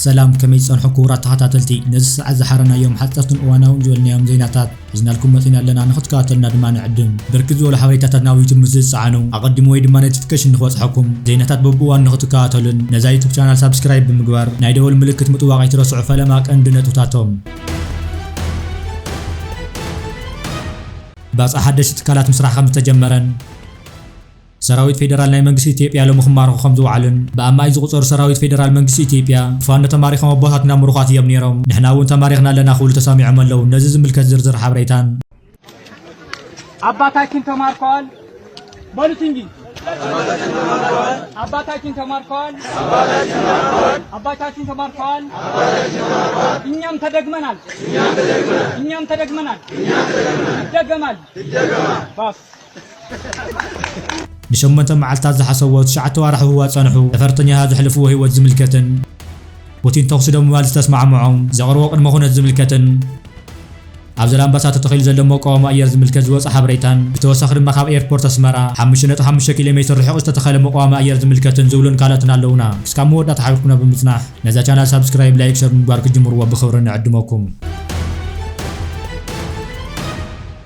ሰላም፣ ከመይ ጸንሑ ክቡራት ተኸታተልቲ? ነዚ ሰዓት ዝሓረናዮም ሓጸርትን እዋናውን ዝበልናዮም ዜናታት ሒዝናልኩም መጺና ኣለና፣ ንኽትከታተሉና ድማ ንዕድም። ብርክት ዝበሉ ሓበሬታታት ናብ ዩቱብ ምስ ዝጸዓኑ፣ ኣቐዲሙ ወይ ድማ ኖቲፊኬሽን ንኽበጽሐኩም፣ ዜናታት በብእዋኑ ንኽትከታተሉን ነዛ ዩቱብ ቻናል ሳብስክራይብ ብምግባር ናይ ደወል ምልክት ምጥዋቕ ኣይትረስዑ። ፈለማ ቀንዲ ነጥብታቶም። ባጽዕ ሓደሽቲ ትካላት ምስራሕ ከም ዝተጀመረን፣ ሰራዊት ፌደራል ናይ መንግስቲ ኢትዮጵያ ሎሚ ክማረኹ ከም ዝወዓሉን፣ ብኣማኢት ዝቑጸሩ ሰራዊት ፌደራል መንግስቲ ኢትዮጵያ ብፋኖ ተማሪኾም ኣቦታትና ምሩኻት እዮም ነይሮም፣ ንሕና እውን ተማሪኽና ኣለና ክብሉ ተሰሚዖም ኣለዉ። ነዚ ዝምልከት ዝርዝር ሓበሬታን። አባታችን ተማርከዋል በሉት እንጂ። አባታችን ተማርከዋል። አባታችን ተማርከዋል። እኛም ተደግመናል። እኛም ተደግመናል። ይደገማል። ባስ። ንሸሞንተ መዓልታት ዝሓሰብዎ ትሽዓተ ዋርሕ ህዋ ጸንሑ፣ ጠፈርተኛታት ዘሕልፍዎ ህይወት ዝምልከትን፣ ፑቲን ተኹሲ ደው ምባል ዝተስማዕምዖም ዘቕርቦ ቅድመ ኩነት ዝምልከትን፣ ኣብ ዘላምባሳ ተተኺሉ ዘሎ መቃወሚ ኣየር ዝምልከት ዝወጸ ሓበሬታን፣ ብተወሳኺ ድማ ካብ ኤርፖርት ኣስመራ ሓሙሽተ ነጥቢ ሓሙሽተ ኪሎ ሜትር ርሒቑ ዝተተኸለ መቃወሚ ኣየር ዝምልከትን ዝብሉን ካልኦትን ኣለዉና። እስካብ መወዳእታ ሓቢርኩምና ብምጽናሕ ነዛ ቻናል ሳብስክራይብ፣ ላይክ፣ ሸር ምግባር ክትጅምርዎ ብኽብሪ ንዕድመኩም።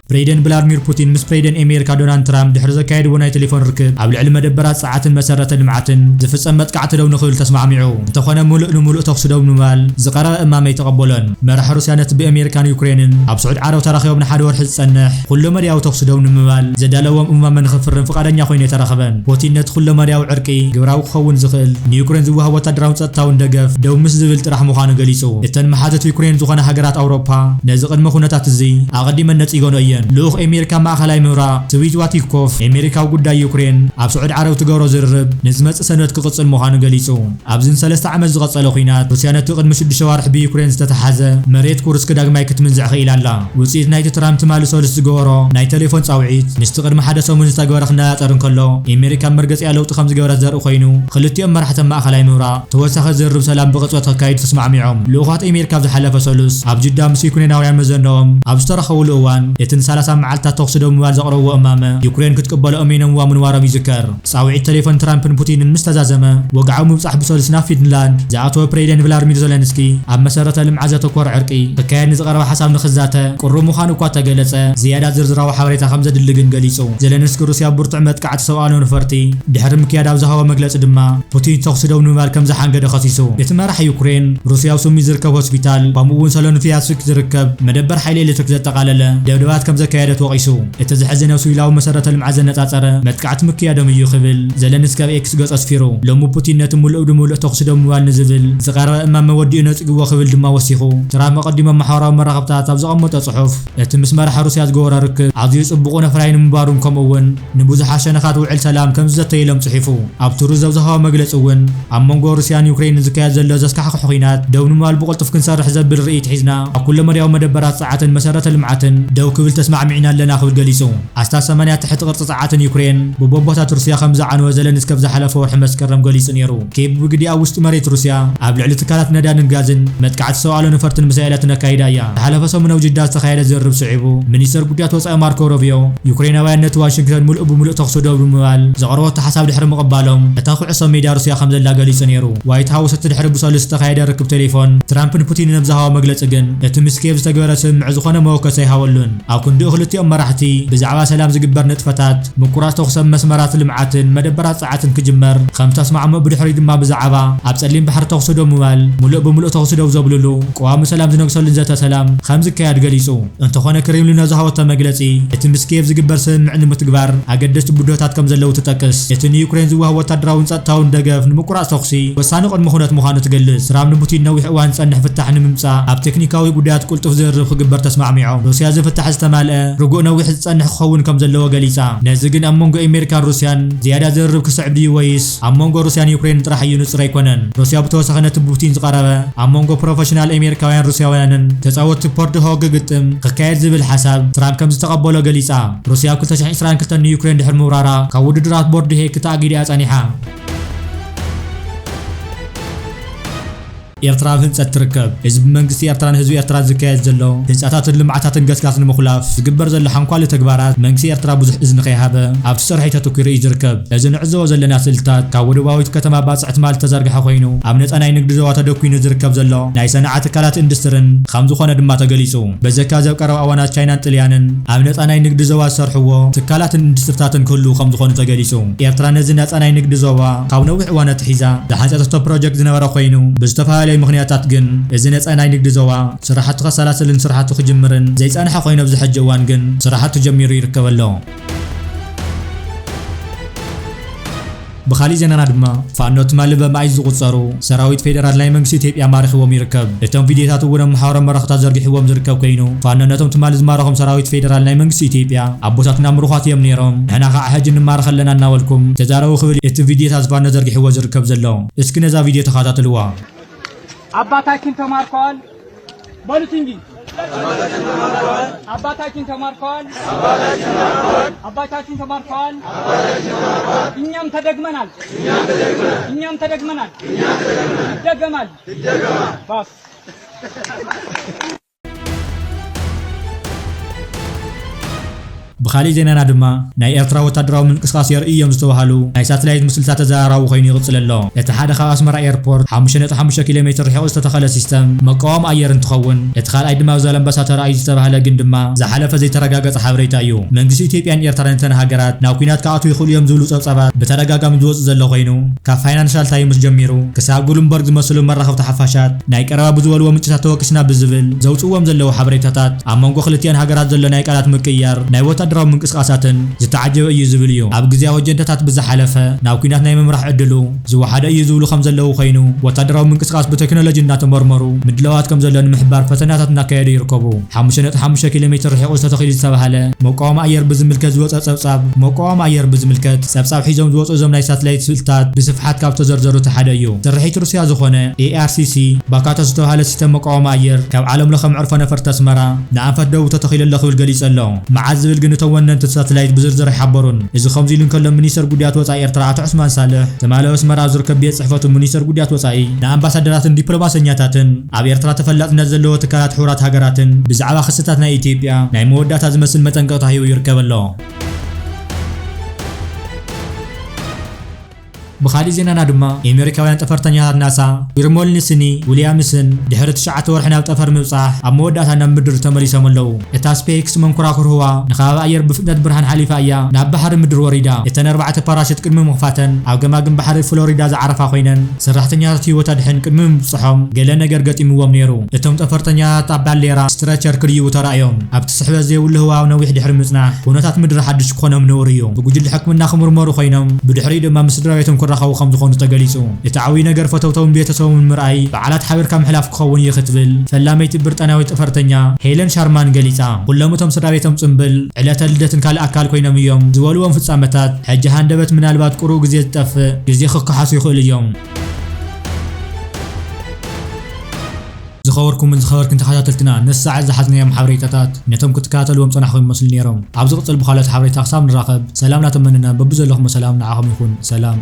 ፕሬዚደንት ቭላድሚር ፑቲን ምስ ፕሬዚደንት ኣሜሪካ ዶናልድ ትራምፕ ድሕሪ ዘካየድዎ ናይ ቴሌፎን ርክብ፣ ኣብ ልዕሊ መደበራት ጸዓትን መሰረተ ልምዓትን ዝፍጸም መጥቃዕቲ ደው ንኽብል ተስማዕሚዑ። እንተኾነ፣ ምሉእ ንምሉእ ተኹሲ ደው ንምባል ዝቐረበ እማመ ኣይተቐበሎን። መራሒ ሩስያ ነቲ ብኣሜሪካን ዩክሬንን ኣብ ስዑዲ ዓረብ ተራኺቦም ንሓደ ወርሒ ዝጸንሕ ኩለ መዳያዊ ተኹሲ ደው ንምባል ዘዳለዎም እማመ ንኽፍርም ፍቓደኛ ኮይኑ ኣይተረኸበን። ፑቲን ነቲ ኩለ መዳያዊ ዕርቂ ግብራዊ ክኸውን ዝኽእል ንዩክሬን ዝወሃብ ወታደራውን ጸጥታውን ደገፍ ደው ምስ ዝብል ጥራሕ ምዃኑ ገሊጹ። እተን መሓዘት ዩክሬን ዝኾና ሃገራት ኣውሮፓ ነዚ ቅድመ ኩነታት እዚ ኣቐዲመን ነጺገንኦ እየን። ልኡኽ ኣሜሪካ ማእኸላይ ምብራቕ ስዊት ዋቲኮፍ፣ ኣሜሪካዊ ጉዳይ ዩክሬን ኣብ ስዑዲ ዓረብ ትገብሮ ዝርርብ ንዝመጽእ ሰንበት ክቕጽል ምዃኑ ገሊጹ። ኣብዚ ንሰለስተ ዓመት ዝቐጸለ ኲናት፣ ሩስያ ነቲ ቅድሚ ሽዱሽተ ኣዋርሕ ብዩክሬን ዝተተሓዘ መሬት ኩርስክ ዳግማይ ክትምንዝዕ ክኢላ ኣላ። ውጽኢት ናይቲ ትራምፕ ትማሊ ሰሉስ ዝገበሮ ናይ ቴሌፎን ጻውዒት፣ ምስቲ ቅድሚ ሓደ ሰሙን ዝተገበረ ክነጻጸር እንከሎ፣ ኣሜሪካ ኣብ መርገጺኣ ለውጢ ከም ዝገበረት ዘርኢ ኮይኑ፣ ክልቲኦም መራሕቲ ማእኸላይ ምብራቕ ተወሳኺ ዝርርብ ሰላም ብቕጽበት ከካይዱ ተስማዕሚዖም። ልኡኻት ኣሜሪካ ኣብ ዝሓለፈ ሰሉስ ኣብ ጅዳ ምስ ዩክሬናውያን መዘንኦም ኣብ ዝተራኸብሉ እዋን፣ እቲ ንሰላሳ መዓልታት ተኹሲ ደው ምባል ዘቕረብዎ እማመ፣ ዩክሬን ክትቅበሎ እሚኖምዋ ምንባሮም ይዝከር። ጻውዒት ቴሌፎን ትራምፕን ፑቲንን ምስ ተዛዘመ፣ ወግዓዊ ምብጻሕ ብሰሉስ ናብ ፊንላንድ ዝኣተወ ፕሬዚደንት ቭላድሚር ዘለንስኪ፣ ኣብ መሰረተ ልምዓት ዘተኮረ ዕርቂ ክካየድ ንዝቐረበ ሓሳብ ንኽዛተ ቅሩብ ምዃኑ እኳ ተገለጸ፣ ዝያዳ ዝርዝራዊ ሓበሬታ ከም ዘድሊ ግን ገሊጹ። ዘለንስኪ፣ ሩስያ ብርቱዕ መጥቃዕቲ ሰብኣዊ ነፈርቲ ድሕሪ ምክያድ ኣብ ዝሃቦ መግለጺ ድማ፣ ፑቲን ተኹሲ ደው ንምባል ከም ዝሓንገደ ከሲሱ። እቲ መራሒ ዩክሬን፣ ሩስያ ኣብ ሱሚ ዝርከብ ሆስፒታል፣ ከምኡ እውን ሰሎንፊያስክ ዝርከብ መደበር ሓይሊ ኤሌክትሪክ ዘጠቓለለ ደብደባት ከም ዘካየደት ወቒሱ። እቲ ዘሕዝን፣ ኣብ ሲቪላዊ መሰረተ ልምዓት ዘነጻጸረ መጥቃዕቲ ምክያዶም እዩ ክብል ዘለንስኪ ኣብ ኤክስ ገጹ ኣስፊሩ። ሎሚ ፑቲን ነቲ ምሉእ ብምሉእ ተኹሲ ደው ምባል ንዝብል ዝቐረበ እማመ ወዲኡ ነጺግዎ ክብል ድማ ወሲኹ። ትራምፕ ኣቐዲሙ ኣብ ማሕበራዊ መራኸብታት ኣብ ዘቐመጦ ጽሑፍ፣ እቲ ምስ መራሒ ሩስያ ዝገበሮ ርክብ ኣዝዩ ጽቡቕን ኣፍራይን ምንባሩን፣ ከምኡ እውን ንብዙሓት ሸነኻት ውዕል ሰላም ከም ዝዘተየሎም ጽሒፉ። ኣብ ትሩዝ ኣብ ዝሃቦ መግለጺ እውን፣ ኣብ መንጎ ሩስያን ዩክሬንን ዝካየድ ዘሎ ዘስካሕክሕ ኲናት ደው ንምባል ብቕልጡፍ ክንሰርሕ ዘብል ርእይቶ ሒዝና፣ ኣብ ኩለ መዳያዊ መደበራት ጸዓትን መሰረተ ልምዓትን ደው ክብል ተስማዕሚዕና ኣለና ክብል ገሊጹ። ኣስታት ሰማንያ ትሕቲ ቅርጺ ጸዓትን ዩክሬን ብቦምባታት ሩስያ ከም ዝዓነወ ዘለንስኪ ኣብ ዝሓለፈ ወርሒ መስከረም ገሊጹ ነይሩ። ኪየቭ ብግዲ ኣብ ውሽጢ መሬት ሩስያ ኣብ ልዕሊ ትካላት ነዳድን ጋዝን መጥቃዕቲ ሰብኣዊ ነፈርትን ሚሳይላትን ኣካይዳ እያ። ዝሓለፈ ሰሙን ኣብ ጅዳ ዝተኻየደ ዝርርብ ስዒቡ፣ ሚኒስተር ጉዳያት ወጻኢ ማርኮ ሮቢዮ፣ ዩክሬናውያን ነቲ ዋሽንግተን ምሉእ ብምሉእ ተኹሲ ደው ብምባል ዘቕረበቶ ሓሳብ ድሕሪ ምቕባሎም፣ እታ ኩዕሶ ሜዳ ሩስያ ከም ዘላ ገሊጹ ነይሩ። ዋይት ሃውስ እቲ ድሕሪ ብሰሉስ ዝተኻየደ ርክብ ቴሌፎን ትራምፕን ፑቲንን ኣብ ዝሃቦ መግለጺ ግን፣ እቲ ምስ ኪየቭ ዝተገበረ ስምምዕ ዝኾነ መወከሲ ኣይሃበሉን። ኣብ ክንድኡ፣ ክልቲኦም መራሕቲ ብዛዕባ ሰላም ዝግበር ንጥፈታት፣ ምቁራጽ ተኹሲ ኣብ መስመራት ልምዓትን መደበራት ጸዓትን ክጅመር ከም ዝተስማዕምዑ፣ ብድሕሪኡ ድማ ብዛዕባ ኣብ ጸሊም ባሕሪ ተኹሲ ደው ምባል ምሉእ ብምሉእ ተኹሲ ደው ዘብልሉ፣ ቀዋሚ ሰላም ዝነግሰሉን ዘተ ሰላም ከም ዝካየድ ገሊጹ። እንተኾነ፣ ክሬምሊን ኣብ ዝሃበቶ መግለጺ፣ እቲ ምስ ኪየቭ ዝግበር ስምምዕ ንምትግባር ኣገደስቲ ብድሆታት ከም ዘለዉ ትጠቅስ። እቲ ንዩክሬን ዝወሃብ ወታደራውን ጸጥታውን ደገፍ ንምቁራጽ ተኹሲ ወሳኒ ቅድመ ኩነት ምዃኑ ትገልጽ። ትራምፕ ንፑቲን ነዊሕ እዋን ዝጸንሕ ፍታሕ ንምምጻእ ኣብ ቴክኒካዊ ጉዳያት ቅልጡፍ ዝርርብ ክግበር ተስማዕሚዖም። ሩስያ እዚ ፍታሕ ዝተማልአ ርጉእ ነዊሕ ዝጸንሕ ክኸውን ከም ዘለዎ ገሊጻ። ነዚ ግን ኣብ መንጎ ኣሜሪካን ሩስያን ዝያዳ ዝርርብ ክስዕብ ድዩ ወይስ ኣብ መንጎ ሩስያን ዩክሬንን ጥራሕ እዩ ንጹር ኣይኮነን። ሩስያ ብተወሳኺ ነቲ ብፑቲን ዝቐረበ ኣብ መንጎ ፕሮፌሽናል ኣሜሪካውያን ሩስያውያንን ተጻወትቲ ፖርድ ሆግ ግጥም ክካየድ ዝብል ሓሳብ ትራምፕ ከም ዝተቐበሎ ገሊጻ። ሩስያ ኣብ ክልተ ሽሕን ዕስራን ክልተን ንዩክሬን ድሕሪ ምውራራ ካብ ውድድራት ቦርድ ሄግ ክትኣጊድ እያ ጸኒሓ። ኤርትራ ኣብ ህንጸት ትርከብ። እዚ ብመንግስቲ ኤርትራን ህዝቢ ኤርትራን ዝካየድ ዘሎ ህንጻታትን ልምዓታትን ገስጋስ ንምኹላፍ ዝግበር ዘሎ ሓንኳሊ ተግባራት መንግስቲ ኤርትራ ብዙሕ እዝኒ ከይሃበ ኣብቲ ስርሒ ተተኲሩ እዩ ዝርከብ። እዚ ንዕዘቦ ዘለና ስእልታት ካብ ወደባዊት ከተማ ባጽዕ ትማል ዝተዘርግሐ ኮይኑ ኣብ ነጻ ናይ ንግዲ ዞባ ተደኲኑ ዝርከብ ዘሎ ናይ ሰንዓ ትካላት ኢንዱስትርን ከም ዝኾነ ድማ ተገሊጹ። በዘካ ዘብ ቀረባ እዋናት ቻይናን ጥልያንን ኣብ ነጻ ናይ ንግዲ ዞባ ዝሰርሕዎ ትካላትን ኢንዱስትሪታትን ክህልዉ ከም ዝኾኑ ተገሊጹ። ኤርትራ ነዚ ነጻ ናይ ንግዲ ዞባ ካብ ነዊሕ እዋን ኣትሒዛ ዝሓንጸተቶ ፕሮጀክት ዝነበረ ኮይኑ ብዝተፈላለዩ ምኽንያታት ግን እዚ ነጻ ናይ ንግዲ ዞባ ስራሕቱ ከሰላስልን ስራሕቱ ክጅምርን ዘይጸንሐ ኮይኑ ኣብዚ ሕጂ እዋን ግን ስራሕቱ ጀሚሩ ይርከብ ኣሎ። ብኻሊእ ዜናና ድማ ፋኖ ትማሊ በመኣይት ዝቑጸሩ ሰራዊት ፌደራል ናይ መንግስቲ ኢትዮጵያ ማሪኽዎም ይርከብ። እቶም ቪድዮታት እውን ኣብ ማሕበራዊ መራኽብታት ዘርጊሕዎም ዝርከብ ኮይኑ ፋኖ ነቶም ትማሊ ዝማረኹም ሰራዊት ፌደራል ናይ መንግስቲ ኢትዮጵያ ኣቦታትና ምሩኻት እዮም ነይሮም፣ ንሕና ከዓ ሕጂ ንማረኽ ኣለና እናበልኩም ተዛረቡ ክብል እቲ ቪድዮታት ፋኖ ዘርጊሕዎ ዝርከብ ዘሎ። እስኪ ነዛ ቪድዮ ተኸታተልዋ። አባታችን ተማርከዋል። በሉት እንጂ አባታችን ተማርከዋል። አባታችን ተማርከዋል። እኛም ተደግመናል። እኛም ተደግመናል። ይደገማል። ባስ ብኻሊእ ዜናና ድማ ናይ ኤርትራ ወታደራዊ ምንቅስቃስ የርእዩ እዮም ዝተባሃሉ ናይ ሳትላይት ምስልታት ተዘራራቢ ኮይኑ ይቕጽል ኣሎ። እቲ ሓደ ካብ ኣስመራ ኤርፖርት ሓሙሽተ ነጥቢ ሓሙሽተ ኪሎ ሜትር ርሒቑ ዝተተኸለ ሲስተም መቃወሚ ኣየር እንትኸውን፣ እቲ ካልኣይ ድማ ኣብ ዛላምበሳ ተራእዩ ዝተባህለ ግን ድማ ዝሓለፈ ዘይተረጋገጸ ሓበሬታ እዩ። መንግስቲ ኢትዮጵያን ኤርትራን እተን ሃገራት ናብ ኲናት ክኣትዉ ይኽእሉ እዮም ዝብሉ ጸብጻባት ብተደጋጋሚ ዝወጽእ ዘሎ ኮይኑ፣ ካብ ፋይናንሻል ታይምስ ጀሚሩ ክሳብ ብሉምበርግ ዝመስሉ መራኸብቲ ሓፋሻት ናይ ቀረባ ብዝበልዎ ምንጭታት ተወቂስና ብዝብል ዘውጽእዎም ዘለዉ ሓበሬታታት ኣብ መንጎ ክልቲኣን ሃገራት ዘሎ ናይ ቃላት ምቅይያር ናይ ወታደራዊ ምንቅስቃሳትን ዝተዓጀበ እዩ ዝብል እዩ። ኣብ ግዝያዊ ኣጀንዳታት ብዝሓለፈ ናብ ኲናት ናይ ምምራሕ ዕድሉ ዝወሓደ እዩ ዝብሉ ከም ዘለዉ ኮይኑ፣ ወታደራዊ ምንቅስቃስ ብቴክኖሎጂ እናተመርመሩ ምድላዋት ከም ዘሎ ንምሕባር ፈተናታት እናካየዱ ይርከቡ። ሓሙሽተ ነጥቢ ሓሙሽተ ኪሎ ሜትር ርሒቑ ዝተተኺሉ ዝተባህለ መቃወሚ ኣየር ብዝምልከት ዝወፀ ጸብጻብ፣ መቃወሚ ኣየር ብዝምልከት ጸብጻብ ሒዞም ዝወፁ እዞም ናይ ሳትላይት ስእልታት ብስፍሓት ካብ ዝተዘርዘሩ እቲ ሓደ እዩ። ስርሒት ሩስያ ዝኾነ ኤ ኣር ሲ ሲ ባካቶስ ዝተባህለ ሲስተም መቃወሚ ኣየር ካብ ዓለም ለኸ መዕርፎ ነፈርቲ ኣስመራ ንኣንፈት ደቡብ ተተኺሉ ኣሎ ክብል ገሊጹ ኣሎ። መዓዝ ዝብል ግን እቶም ወነንቲ ሳትላይት ብዝርዝር ኣይሓበሩን። እዚ ከምዚ ኢሉ እንከሎ፣ ሚኒስተር ጉዳያት ወጻኢ ኤርትራ ኣቶ ዑስማን ሳልሕ ትማሊ ኣብ ኣስመራ ኣብ ዝርከብ ቤት ጽሕፈቱ ሚኒስተር ጉዳያት ወጻኢ ንኣምባሳደራትን ዲፕሎማሰኛታትን ኣብ ኤርትራ ተፈላጥነት ዘለዎ ትካላት ሕቡራት ሃገራትን ብዛዕባ ክስታት ናይ ኢትዮጵያ ናይ መወዳእታ ዝመስል መጠንቀቕታ ሂቡ ይርከብ ኣሎ። ብኻሊእ ዜናና ድማ፣ ኣሜሪካውያን ጠፈርተኛታት ናሳ ዊልያም ኒልሰንን ዊልያምስን ድሕሪ ትሽዓተ ወርሒ ናብ ጠፈር ምብጻሕ፣ ኣብ መወዳእታ ናብ ምድሪ ተመሊሶም ኣለዉ። እታ ስፔስ መንኮራኩር ህዋ ንከባቢ ኣየር ብፍጥነት ብርሃን ሓሊፋ እያ ናብ ባሕሪ ምድሪ ወሪዳ። እተን ኣርባዕተ ፓራሹት ቅድሚ ምኽፋተን፣ ኣብ ገማግም ባሕሪ ፍሎሪዳ ዝዓረፋ ኮይነን፣ ሰራሕተኛታት ህይወት ኣድሕን ቅድሚ ምብጽሖም ገለ ነገር ገጢምዎም ነይሩ። እቶም ጠፈርተኛታት ኣብ ባሌራ ስትረቸር ክድይቡ ተራእዮም። ኣብቲ ስሕበት ዘይብሉ ህዋ ነዊሕ ድሕሪ ምጽናሕ፣ ኩነታት ምድሪ ሓድሽ ክኾኖም ነውሪ እዩ። ብጉጅለ ሕክምና ክምርመሩ ኮይኖም፣ ብድሕሪኡ ድማ ምስ ስድራ ቤቶም ክራኸቡ ከም ዝኾኑ ተገሊጹ። እቲ ዓብዪ ነገር ፈተውቶምን ቤተሰቦምን ምርኣይ፣ በዓላት ሓቢርካ ምሕላፍ ክኸውን እዩ ክትብል ፈላመይቲ ብሪጣንያዊት ጠፈርተኛ ሄለን ሻርማን ገሊጻ። ኩሎም እቶም ስድራ ቤቶም ጽምብል፣ ዕለተ ልደትን ካልእ ኣካል ኮይኖም እዮም ዝበልዎም ፍጻመታት፣ ሕጂ ሃንደበት ምናልባት ቁሩብ ግዜ ዝጠፍእ ግዜ ክከሓሱ ይኽእሉ እዮም። ዝኸበርኩምን ዝኸበርክን ተኸታተልትና፣ ነዚ ሰዓት ዝሓዝናዮም ሓበሬታታት ነቶም ክትከታተልዎም ጸናሕኩም ይመስሉ ነይሮም። ኣብ ዝቕጽል ብኻልኦት ሓበሬታ ክሳብ ንራኸብ፣ ሰላም እናተመነና፣ በብዘለኹሞ ሰላም ንዓኹም ይኹን። ሰላም።